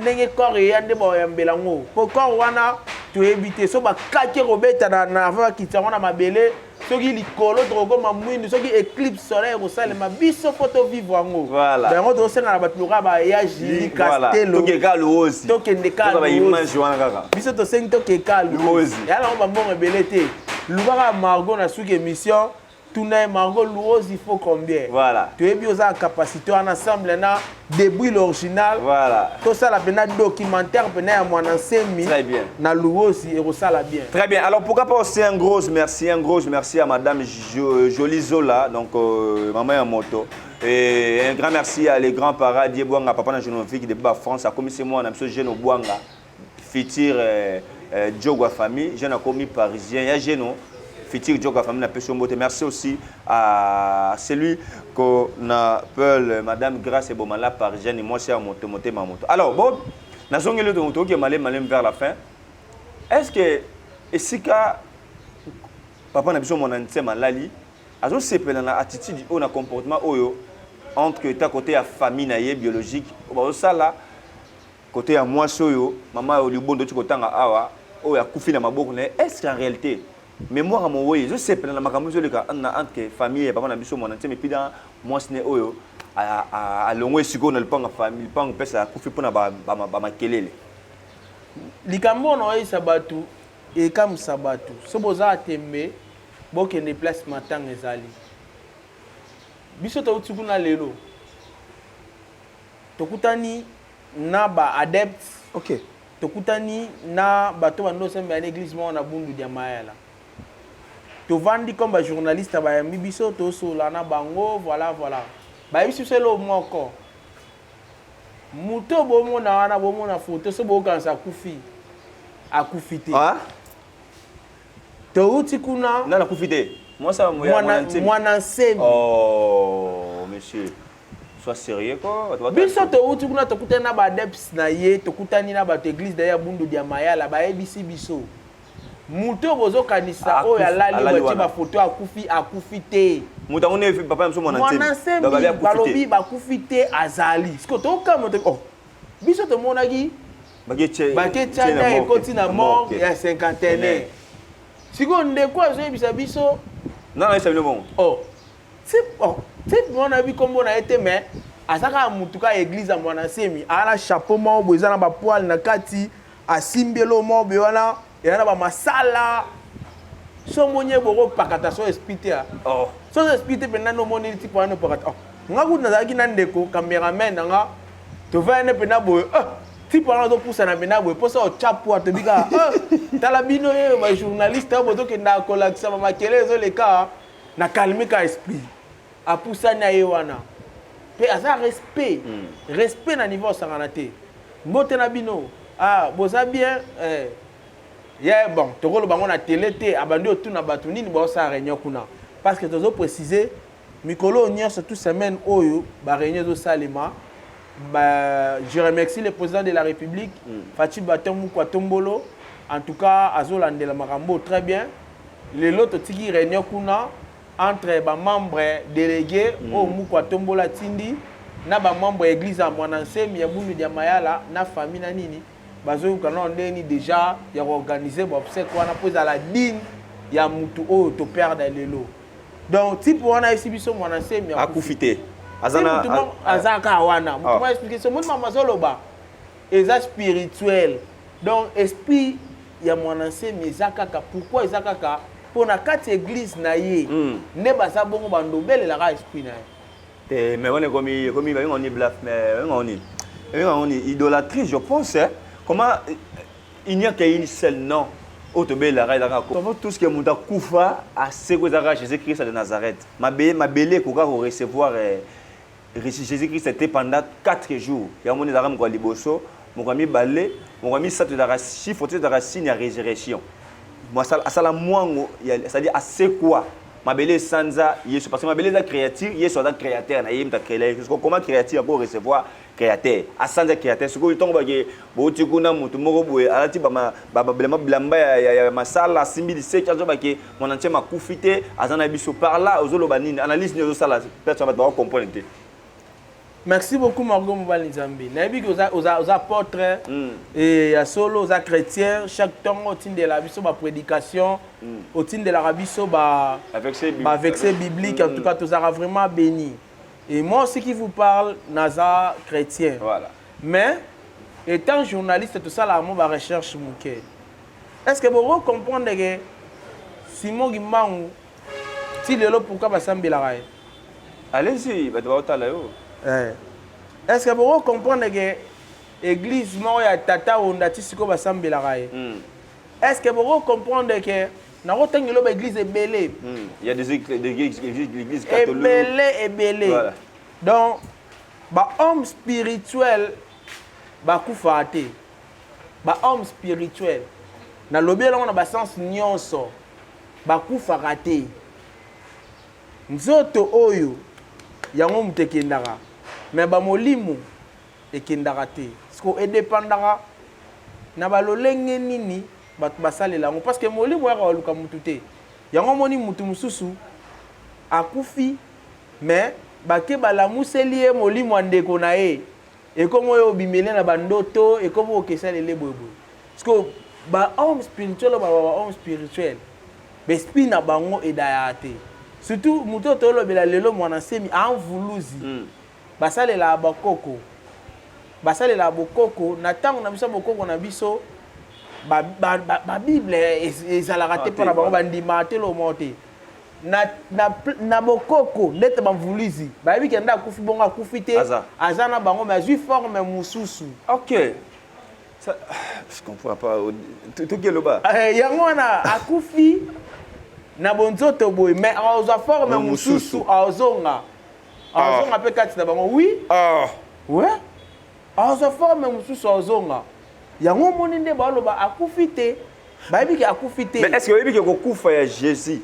ndenge corps eya, nde baoyambela yango, po corps wana toyebi te so bakaki kobeta na avant bakita yango na mabele, soki likolo tokokoma mwindu, soki éclipse solaire ekosalema, biso fo tovivre yango. Yango tosenga na bato lokola baya Jili Castelo. Tokeka Luozi. Tokende ka image wana kaka. Biso tosengi tokeka Luozi. Ya nango bambongo ebele te. Lubaka Margot na suki émission, tuna ye: Margot, Luozi il faut combien? Toyebi oza na capacité wana, ensemble na Début l'original. Tosala mpena documentaire mpena ya Mwana Nsemi na Luozi, ekosala bien. Très bien. Alors pourquoi pas aussi un gros merci à Madame Jolie Zola, donc maman ya moto. Et un grand merci à les grands parents Diebwanga, papa na Genovic de Ba France, akomisi mwana biso Geno Bwanga, futur euh, euh, Djogwa famille, jeune akomi parisien, ya Geno, futur Djogwa famille na peso mbote. Merci aussi à celui qu'on appelle Madame Grace Ebomala parisienne, moi c'est moto moto moto. Alors bon, nazongeli to to ke malem malem vers la fin. Est-ce que esika papa na biso mwana nsema alali azosepela na attitude oyo na comportement oyo entre ta côté ya famille na ye biologique oyo bazosala côté ya mwasi oyo mama oyo libondo oti kotanga awa oyo akufi na maboko na ye? Est ce qu'en réalité mémoire ya mowei ezosepela na makambo ezoleka na entre famille ya papa na biso mwana nsema et puis na mwasi ne oyo alongwe sikoyo na lupango famille, lupango mpesa akufi mpona bamakelele? Likambo oyo naoyebisa bato ekamwisa bato. So boza tembe, bokende place matanga ezali. Biso touti kuna lelo, tokutani na baadepte, tokutani na bato bando osambela na église moko na Bundu dia Mayala. Tovandi comme bajournaliste, bayambi biso, tosola na bango. Voilà, voilà, bayebisi biso eloko moko: moto bomona wana, bomona foto, so bokanisa akufi, akufi te. Ah? Touti kuna. Nani akufi te? Mwasi ya Mwana mwana Nsemi. Oh monsieur, sois sérieux quoi. Biso touti kuna, tokutani na baadeptes na ye, tokutani na bato église na ye ya Bundu dia Mayala. Bayebisi biso: moto oyo bozokanisa oyo alali, alali batie wana. Bafoto, akufi, akufi te. Moto yango nde papa ya biso mwana Mwana Nsemi. Donc, babi Nsemi. akufi te. Balobi bakufi te, azali. Siko tokama, oh, biso tomonaki Bake baketia nda ekoti na morgue ya Cinquantenaire. Sikoyo ndeko azoyebisa biso Nana ayebisa bino bongo? Oh, type, oh, type wana ayebi nkombo na ye te, mais aza kaka mutu kaka église ya Mwana Nsemi. Aa na chapeau moko boye eza na bapoils na kati, asimbi eloko moko boye wana eza na bamasala. So omoni ye bokopakata so esprit te. Oh. So esprit te mpenza nde omoni type wana opakata. Oh. Nga kutu nazalaki na ndeko cameraman na nga, tovandi nde mpenza boye. Oh, type wana azopusana mpenza boye mposa otya poa tobi kaka. Oh, tala bino oyo bajournaliste oyo bozokendaka kolakisa bamakele ezoleka na calme ka esprit. Apusani aye wana mpe aza respect, respect na niveau osangana te. Mbote na bino, ah, boza bien eh. Ye bon, tokoloba yango na télé te. Abandi otuna bato nini baosala réunion kuna, parce que tozoprécise mikolo oyo nyonso, tout semaine oyo baréunion ezosalema. Ba, je remercie le président de la République, Fatshi Béton Mukwa Tombolo. En tout cas azolandela makambo très bien. Lelo totiki réunion kuna entre bamembre délégué oyo Mukwa Tombolo atindi na bamembre ya église ya Mwana Nsemi ya Bundu dia Mayala na famille na nini. Bazoyoka nano ndeni déjà ya koorganiser baobsèques wana mpo ezala digne ya mutu oyo toperdre lelo. Donc type wana ayesi biso Mwana Nsemi akufi te. Aza aza na mutu moko aza kaka wana. Mutu moko explique so moni mama azoloba eza spirituel. Donc esprit ya Mwana Nsemi eza kaka. Pourquoi eza kaka? Mpo na kati ya église na ye nde baza bongo, bando obelelaka esprit na ye. Te, mais wana ekomi babenga ni bluff, mais babenga ni idolâtrie, je pense, hein. Comment il n'y a qu'une seule nom oyo tobelelaka? Ezalaka tout ce que moto akufa aseko, ezalaka Jésus Christ de Nazareth. Mabele ekoka korecevoir Jésus Christ te pendant 4 jours. Yango moni ezalaka mokolo ya liboso, mokolo ya mibale, mokolo ya misato. Ezalaka chiffre te, ezalaka signe ya résurrection. Asala mwango, c'est-à-dire asekwa. Mabele esanza Yesu parce que mabele eza créature, Yesu aza créateur na ye, moto acréela ye. Comment créature ako recevoir créateur? Asanza créateur. Sikoyo ntongo bake bouti kuna, motu moko boye alati bilamba bilamba ya masala, asimbi liseki, azobake Mwana Nsemi akufi te, aza na biso. Par là ozoloba nini? Analyse nini ozosala? Peut-être bato bakocomprendre te. Merci beaucoup, Margot Mobali Nzambe. Nayebi ke oza apôtre e ya solo, oza chrétien. Chaque ntongo otindela biso baprédication, otindelaka biso baverset biblique. En tout cas tozalaka vraiment béni. Et moi aussi qui vous parle, naza chrétien, mais étant journaliste, tosalaka mo barecherche moke. Est ce que boko comprendre ke Simon Kimbangu ti lelo, pourquoi basambelaka ye? Allez-y, bato baotala yo. Eh. Est ce que boko comprendre ke église moko ya tata Onda ti sikoyo basambelaka ye? Est ce que boko comprendre ke nakotangela baéglise ebele? Il y a des églises, l'église catholique. Ebele, ebele. Voilà. Donc ba homme spirituel bakufaka te. Ba homme spirituel nalobi elongo na ba sens nyonso bakufaka te. Nzoto oyo yango moto ekendaka mais ba molimo ekendaka te. Sikoyo e dependaka na ba lolenge nini bato basalela yango parce que molimo eyaka koluka mutu te. Yango omoni mutu mosusu akufi mais bake balamuseli ye molimo ya ndeko na ye ekomi oyo obimele na ba ndoto ekomi okesalele boye boye. Sikoyo ba homme spirituel oyo ba homme spirituel ba esprit na bango edayaka te. Surtout mutu oyo tolobela lelo Mwana Nsemi a mvuluzi. Basalelaka bakoko. Basalelaka bokoko na tango na biso bokoko na biso ba, ba, ba, ba bible ezalaka te mpo na bango bandimaka te eloko moko te. Na, na, na bokoko ndete bamvuluzi bayebi ke nde akufi bongo akufi te aza, aza na bango mais azwi forme mosusu. Ok. Ça, je comprends pas. Toki eloba. Eh, yango wana akufi na bonzoto boye mais azwa forme mosusu azonga. Azonga pe kati na bango oui. Ah. Ouais. Azwa forme mosusu azonga. Yango omoni nde baloba akufi te. Bayebi ke akufi te. Mais est-ce que oyebi ke kokufa ya Jésus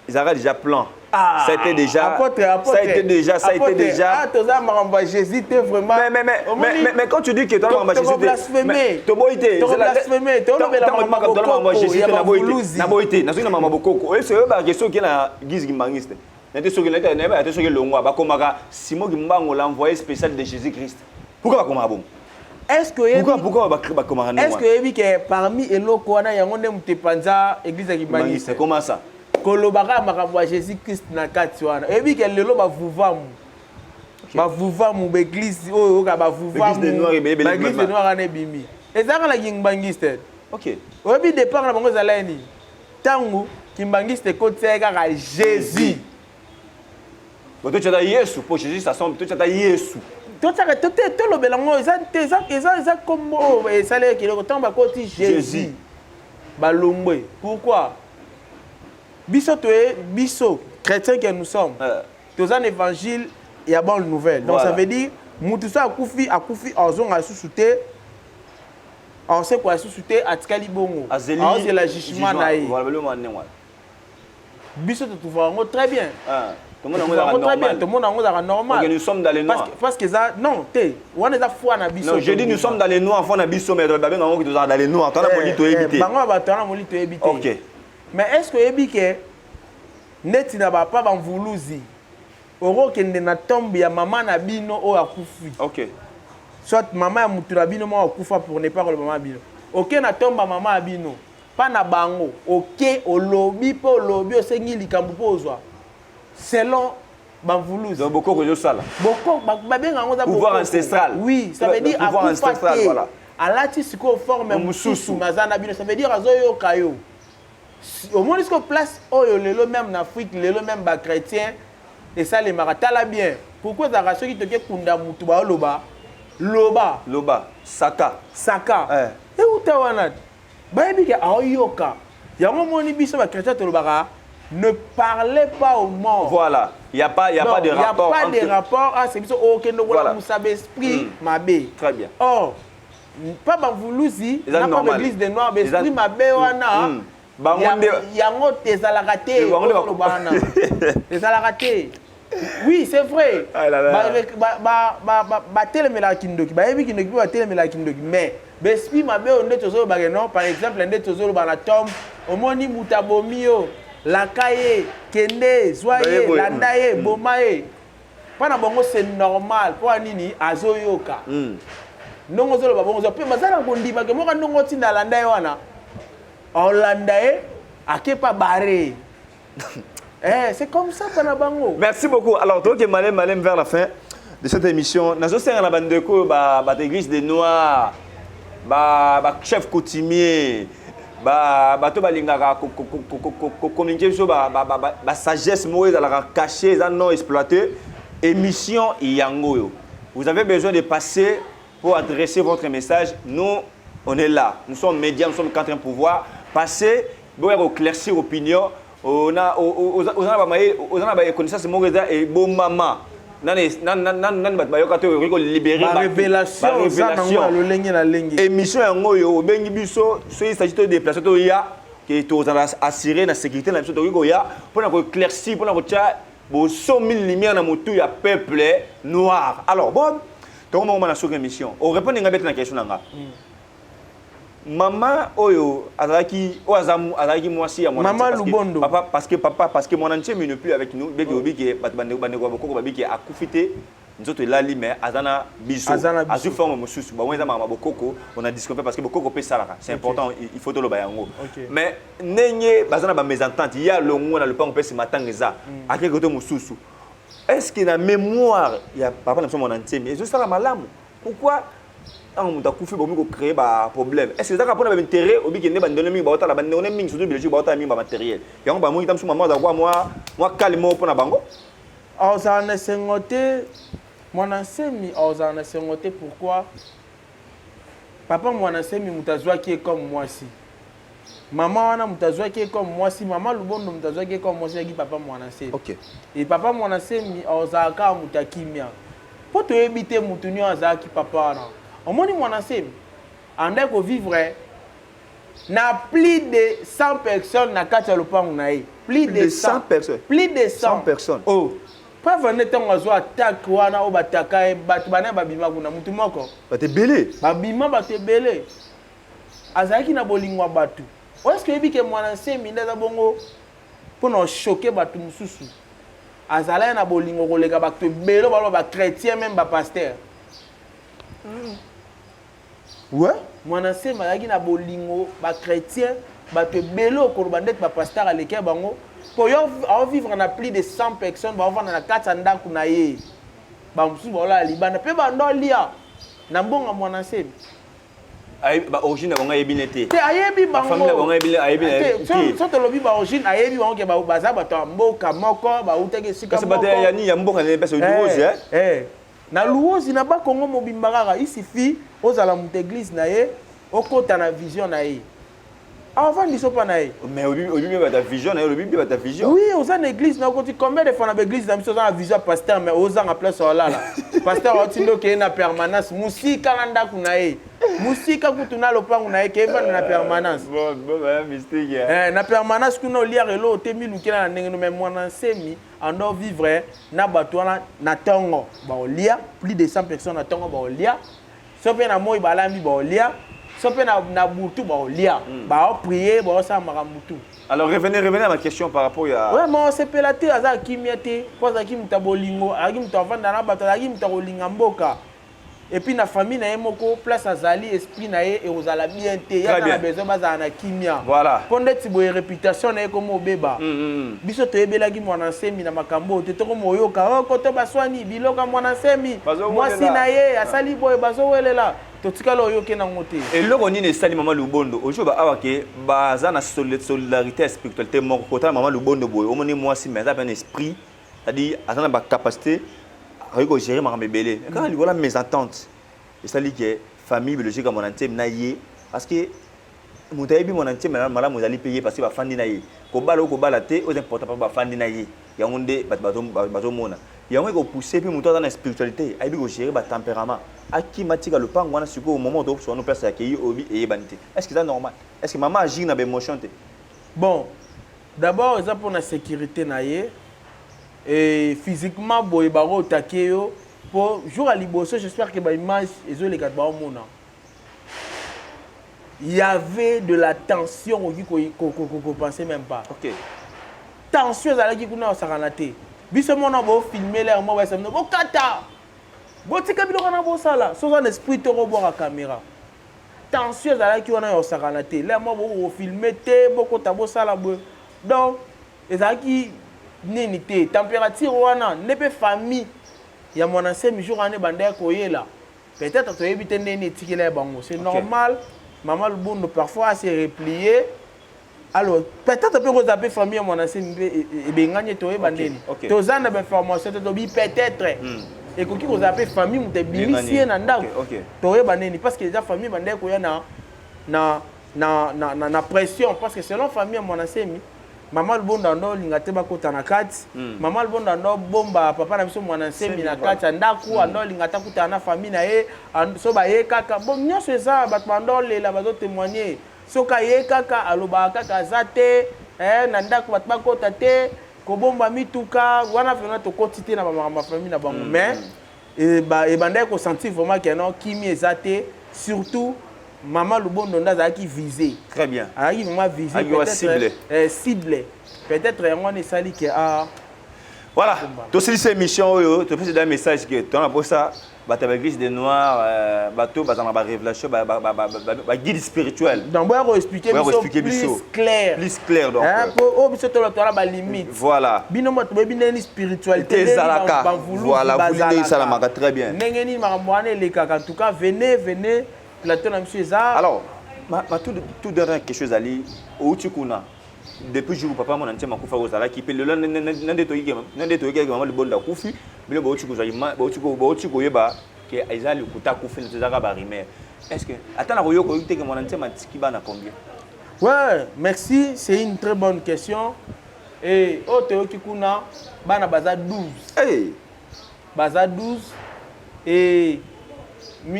ezalaka déjà plan? Ah, ça a été déjà apôtre, apôtre, ça a été déjà ça a été déjà ah toza makambo ya Jésus te vraiment. Mais quand tu dis que toza makambo ya Jésus te mais toboyi te toko blasphémer tolobela makambo ya Jésus te naboyi te naboyi te nazoki na makambo bokoko oyebi oyebaka soki na Guise Kimbanguiste Na te soki na yeba te soki longwa bakomaka Simon Kimbangu l'envoyé spécial de Jésus-Christ. Pourquoi bakomaka bongo? Est-ce que pourquoi pourquoi bakomaka ndenge Est-ce que oyebi que parmi eloko wana yango nde moto epanza église ya Kimbanguiste? Comment ça? Kolobaka makambo ya Jésus-Christ na kati wana. Oyebi que lelo bavuvamu bavuvamu ba église oyo oyoka bavuvamu ba église de noir wana ebimi. Ezalaka na Kimbanguiste. OK. Oyebi départ na bango ezalaki nini? Tangu kimbanguiste ekotisaki kaka Jesus. Bon totia Yesu po Jesus ça semble totia Yesu. Totiaka to te tolobela ngo eza te eza eza eza kombo oyo esalaki eloko ntango bakoti Jesus balongwe pourquoi biso toye biso chrétien que nous sommes euh. toza na évangile ya bonne nouvelle donc voilà. Ça veut dire mutu so akufi akufi azonga lisusu te aosekwa lisusu te atikali bongo aozela jugement na ye biso totrouva yango très bien ah, très bien tomona yango ezalaka normal nous sommes dans les noirs parce que eza non te wana eza foi na biso non je dis nous sommes dans les noirs foi na biso mais babenga yango tozala dans les noirs twana moli toyebi te bango bato wana moli toyebi te ok mais est ce que oyebi ke neti na bapa bamvuluzi okokende na tombe ya mama na bino oyo akufi ok soit mama ya mutu na bino moko akufa pour ne pas koloba mama bino oke na tombe ya mama ya bino pa na bango oke olobi mpe olobi osengi likambo mpo ozwa selon bamvuluzi donc bokoko ezosala bokoko babenga yango eza pouvoir ancestral oui ça veut dire akufa te voilà. Alati sikoyo forme mosusu mais aza na bino ça veut dire azoyoka yo Omoni sikoyo place oyo lelo meme na Afrique lelo meme ba chretiens esalemaka tala bien pourquoi ezalaka soki toke kunda mutu baoloba loba loba saka saka eh. Euta wana bayebi ke aoyoka yango omoni biso ba chretiens tolobaka ne parlez pas aux morts. Voilà. Il n'y a pas, y a Donc, pas de rapport. Il n'y a pas entre... de rapport. Ah, c'est biso okende voilà. Musaba esprit mabe. Très bien. Or, pa bavuluzi na pa baeglise de noir baesprit mabe wana mm. yango ezalaka te oloba wana ezalaka te oui c'est vrai batelemelaka kindoki bayebi kindoki mpe batelemelaka kindoki mais baesprit mabe oyo nde tozolobaka non par exemple nde tozoloba na tombe omoni moto abomi yo laka ye kende zwa ye landa ye mm. boma ye mpo na bango c'est normal mpo ya nini azoyoka mm. ndongo ozoloba bongo mpe baza na kondima ke moko ndongo otinda alanda ye wana olanda ye akepa bare eh, c'est comme ça mpo na bango. Merci beaucoup. Alors toke malem malem vers la fin de cette émission. Nazosenga na bandeko bato église des noirs, bachef coutumier, bato balingaka kocommuniquer biso basagesse moko ezalaka caché eza non exploité émission yango oyo vous avez besoin de passer pour adresser votre message. Nous, on est là, nous sommes médias, nous sommes contre un pouvoir. Passer boya koéclaircir opinion oza na baconnaissance moko eza ebomama. Nani nani bato bayoka te okoki kolibere Ba révélation oza nango ya lolenge na lenge. Émission yango oyo obengi biso, soki s'agit to déplacer, toya ke tozala assuré na sécurité na biso, tokoki koya mpona koéclaircir, mpona kotia bosomi lumière na motu ya peuple noir. Alors bon, tokomokoma na soki émission orépondre nga bete na question na nga. Mama oyo azalaki, oyo azalaki mwasi ya Mama Lubondo. Papa, parce que papa, parce que Mwana Ntiemi n'est plus avec nous. Beki obi ke bato, bandeko ya bokoko babi ke akufi te, nzoto elali, mais aza na biso. Aza na biso. Azwi forme mosusu. Bango eza makambo ya bokoko, on a disconfait parce que bokoko mpe esalaka, c'est important, il faut toloba yango. Mais ndenge baza na bamésentente, ye alongwa na lopango mpe nsima ntango eza akeki to mosusu, est ce que na mémoire ya papa na biso Mwana Ntiemi ezosala malamu? Pourquoi ntango moto akufi bomi kocréer baproblème? Est ce que ezaka mpona baintérêt obiki nde bandeko mingi baotala, bandeko ne mingi, surtout biologique, baotala mingi bamatériel yango? Bamongi ta mosusu mama azala kwa mwa calme moko mpona bango. Azala na esengo te, Mwana Nsemi azala na esengo te. Pourquoi? Papa Mwana Nsemi, moto azwaki ye comme mwasi, mama wana, moto azwaki ye comme mwasi, mama Lubondo, moto azwaki ye comme mwasi ayaki papa Mwana Nsemi. E papa Mwana Nsemi azalaka kaka moto akimia, mpo toyebi te motu nio azalaki papa wana. Omoni, Mwana Nsemi andaki kovivre na plus de 100 personnes na kati ya lopango na ye, plus de 100 personnes. Plus de 100. 100 personnes. Oh, preuve nde ntango azwa attaque wana oyo bataka ye, bato bana babima kuna, motu moko. Bato ebele. Babima bato ebele. Azalaki na bolingo ya bato. Oyeske oyebi ke Mwana Nsemi nde aza bongo mpona ochoquer bato mosusu? Azalaki na bolingo koleka bato ebele baloba bachrétien, même bapasteur. Mwana Nsemi azalaki na bolingo, bachrétien, bato ebele okoloba ndeti bapasteur aleki ya bango, mpo yo aovivre na plus de 100 personnes, baovanda na kati ya ndako na ye, bamosusu baolala libanda mpe bando alia na mbongo Mwana Nsemi. Baorigine na bango ayebi ne te. Te, ayebi. Bafamille na bango ayebi Te, te. So tolobi baorigine, ayebi bango ke baza bato ya mboka moko, bautaki esika Kasi bato ya nini, ya mboka nini? Mpesa Luozi? Eh, na Luozi, na Bakongo mobimba kaka. Il suffit ozala moto église na ye, okota na vision na ye, avandi so mpa na ye. Mais oyebi bien bato ya vision na ye, olobi bien bato ya vision. Oui, oza na église na okoti combien de fois na baeglise na biso? Oza na vision ya pasteur, mais ozanga place olala. Pasteur aotindi okeye na permanence, mosika na ndako na ye, mosika kutu na lopango na ye, ke evanda na permanence. Bon, baya mystique. Eh, na permanence kuna oliaka eloko te, milukela na ndenge no. Mais Mwana Nsemi ando vivre na bato wana. Na ntongo baolia, plus de 100 personnes. Na ntongo baolia, so mpe na moi balambi baolia, so mpe na butu baolia, baoprier, baosala makambo tu. Alors revenez à ma question par rapport à Ouais, ma osepela te, aza kimia te, mpo azalaki moto ya bolingo, azalaki moto avanda na bato, azalaki moto ya kolinga mboka. Et puis na famille na ye moko, place azali, esprit na ye ekozala bien te. Ye aza na besoin bazala na kimia. Mpo ndeti boye réputation na ye komo obeba. Biso toyebelaki Mwana Nsemi na makambo oyo te. Tokoma oyoka o koto baswani biloko ya Mwana Nsemi, mwasi na ye asali boye, bazowelela. Totikala oyoke nango te. Eloko nini esali mama Lubondo ozoba awa ke baza na solidarité ya spiritualité moko? Kotala mama Lubondo boye, omoni mwasi, mais aza mpe na esprit, c'est-à-dire aza na bacapacité, akoki kogérer makambo ebele. Kaka likolo ya mésentente esali ke famille biologique ya Mwana Ntiemi na ye, parce que moto ayebi Mwana Ntiemi malamu ezali mpe ye, parce que bafandi na ye. Kobala o kobala te, oyo eza important, mpo bafandi na ye. Yango nde bato bazomona yango ekopousse mpe moto aza na spiritualité, ayebi kogérer batempérament, akima, tika lopango wana. Sikoyo moment tokosoka no place akei, oyebi, eyebani te. Est ce que eza normal? Est ce que mama agir na baémotion te? Bon, d'abord eza mpona sécurité na ye. Et physiquement boye bakootake yo, mpo jour ya liboso, j'espère que baimage ezoleka, baomona, il y avait de la tension okoki kopenser même pas. Tension ezalaki kuna, osakana te. Biso mona bofilme lere mo bayesa bino bokata, botika biloko na bosala. Soki oza na esprit to kobwaka caméra, tension ezalaki wana ya osakana te. Lere mo bokofilme te, bokota, bosala boye. Donc ezalaki nini te, température wana nde mpe famille ya Mwana Nsemi jour wana ebandaki koyela. Peut-être toyebi te ndenge etikela ya bango. C'est normal, mama Lubondo parfois ase replier. Alors peut-être mpe kozala mpe famille ya Mwana Nsemi mpe ebengani, toyeba ndeni. Toza na bainformation te, tobi peut-être ekoki kozala mpe famille moto ebimisi ye na ndako. Toyeba ndeni, parce que eza famille bandaki koya na pression, parce que selon famille ya Mwana Nsemi. Mama Lubondo ando olinga te bakota na kati. Mama Lubondo ando bomba papa na biso Mwana Nsemi na kati ya ndako, ando olinga te akutana na famille na ye, so baye kaka bon nyonso eza bato bando olela bazo témoigner. Soki aye kaka alobaka kaka aza te eh, na ndako bato bakota te, kobomba mituka wana vraiment tokoti te na ba makambo ya famille na bango, mais ebandaki ko sentir vraiment que non, kimi eza te, surtout Mama Lubondo nde azalaki visé. Très bien. Azalaki vraiment visé. Azalaki wa cible. Cible. Peut-être yango wana esali ke a Voilà, tosilisa émission oyo, topesi da message ke tona posa bato ya baeglise de noir, bato bazala na barévélation, baguide spirituel. Donc boya koexplike Boya biso koexpliquer plus biso. clair. Plus clair, donc, Hein, po oyo biso toloba toala balimite. Voilà. Bino moto boyebi ndenge nini spiritualité, Te ndenge nini ezalaka. bamvuluzi Voilà, vulu ndenge bazalaka. esalamaka, très bien. Ndenge nini makambo wana elekaka. En tout cas, venez, venez, plateau na biso eza. Alors, ma tout dernière question ezali, outi kuna depuis jour papa Mwana Nsemi akufa, ozalaki mpe lelo na nde toyiki mama Lubondo akufi, bino bauti kozwa bauti koyeba ke eza lokuta, akufi na ezaka barumeur. Est ce que ata na koyoka oyoki te ke Mwana Nsemi atiki bana combien? Ouais, merci, c'est une très bonne question. Et oyo toyoki kuna, bana baza 12. Hey. Baza 12 et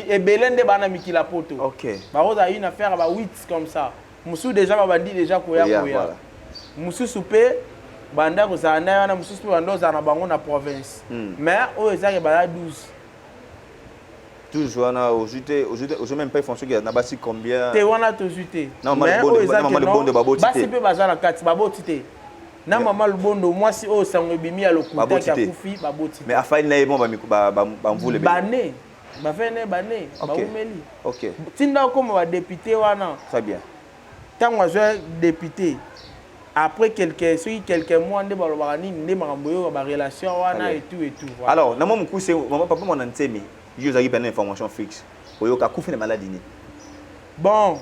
ebele nde bana mikila poto. Bakozala une affaire ba 8 comme ça. Mosusu déjà babandi déjà koya Koya, koya. Voilà. Mosusu mpe banda kozala na ye wana, mosusu mpe banda kozala na bango na province. Mais oyo ezaki baza 12. Toujours wana ozwi te, ozwi te, ozwi même pas information ke na basi combien? Te, wana tozwi te. Na mama Mais Lubondo, oyo eza na mama ke non, Lubondo baboti basi te. mpe baza na kati, baboti te. Na mama Lubondo, mwasi oyo sango ebimi ya Baboti lokutaki te. akufi, baboti te. Mais afali na ye mwa bamvula ebele. Bane bafene bane baumeli ntinda okoma badéputé wana. Très bien. Ntango azwa député, après quelques, soki quelques mois nde balobaka nini nde makambo oyo barelation wana Très et tout et tout, voilà. Alors, na mwa mokuse, mama, papa Mwana Nsemi, yo ozalaki pena information fixe, oyoka akufi na maladie nini? Bon,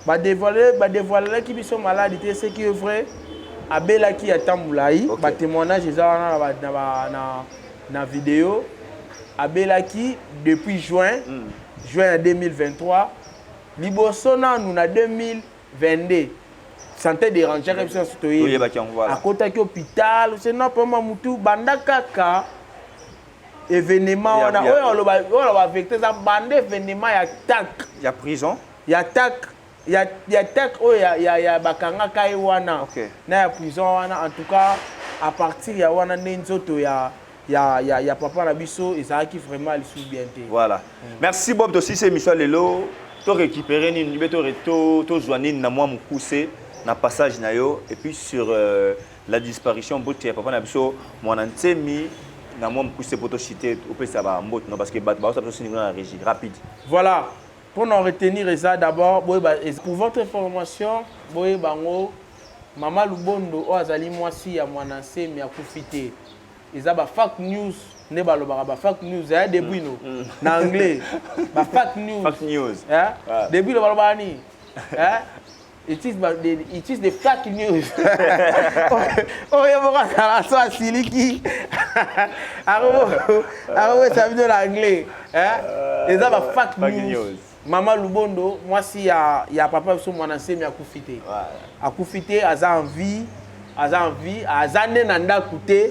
badévoilelaki biso maladie te. Ce qui est vrai, abelaki ata molai. Batémoignage eza wana na vidéo. Abelaki depuis juin, juin ya 2023. Liboso nanu na 2022, santé dérangeaki biso nyonso, toyebi. Toyebaki yango, voilà. Akotaki hôpital, se non, pema mutu banda kaka événement wana oyo oloba vérité, eza banda événement ya tak Ya prison. Ya tak ya tak oyo ya bakangaka ye wana na ya prison wana. En tout cas, à partir ya wana nde nzoto ya papa na biso ezalaki vraiment lisusu bien te. Voilà, merci Bob. Tosilisi émission ya lelo, to récupérer nini mpe tozwa nini na mwa mokuse na passage na yo, et puis sur la disparition mbote ya papa na biso Mwana Nsemi, na mwa mokuse po toshite, opesa bambote no, parce que bato baosa biso sini kuna na régie rapide. Voilà, pour en retenir eza d'abord boyeba, pour votre information, boyeba yango, mama Lubondo oyo azali mwasi ya Mwana Nsemi akufi te. Eza ba fake news nde balobaka, ba fake news ya Debwino na anglais, ba fake news. Fake news. Eh? Ah. Debwino balobaka nini? Eh? It is the fake news. Oyo moko azala so asiliki, akobesa bino na anglais. Eh? Eza ba fake Fake news. News. Mama Lubondo, mwasi ya papa biso Mwana Nsemi, akufi te. Akufi te, aza en vie, aza en vie, aza nde na ndako te,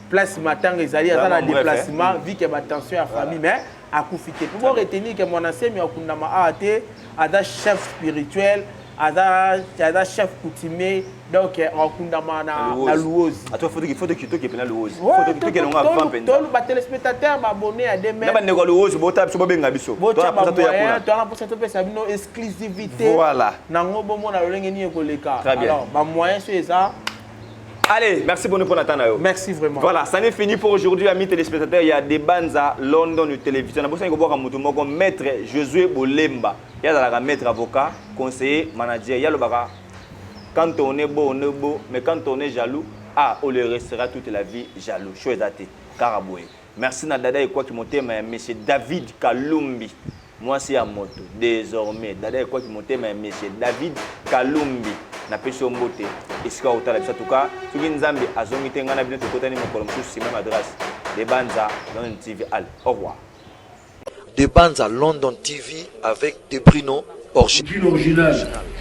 place matanga ezali, aza na Vraiment, bref, déplacement, vu que batension ya famille, mais akufi te. Po bo retenir ke Mwana Nsemi akundama awa te, aza chef spirituel, aza chef coutumier, donc akundama na Luozi. Ato faut toke pena Luozi. Ouais, Faut toke longa avant mpenza. Batéléspectateur baabonné ya Na demain bandeko ya Luozi, bota biso, bobenga biso. Botya Toza na mposa toya bamoyen, kuna. toza na mposa topesa bino exclusivité nango, bomona lolenge nini ekoleka. Très bien. Alors bamoyen so eza. Allez, merci pour nous pour l'attendre. Merci vraiment. Voilà, ça n'est fini pour aujourd'hui, amis téléspectateurs. Il y a des Banza London de télévision. On a besoin de voir un maître Josué Bolemba. Il y a la maître avocat, conseiller, manager. Il y a le bara. Quand on est beau, on est beau. Mais quand on est jaloux, ah, on le restera toute la vie jaloux. Chose à Karaboué. Merci na Dada et quoi qui montait, mais monsieur David Kalumbi. Moi, c'est à moto. Désormais, Dada et quoi qui montait, mais monsieur David Kalumbi. Napesi yo mbote esika otala biso. En tout cas, soki Nzambe azongi te, ngai na bino tokotani mokolo mosusu, même adresse, de Banza London TV. Allez, au revoir. De Banza London TV avec De Brino original. Original.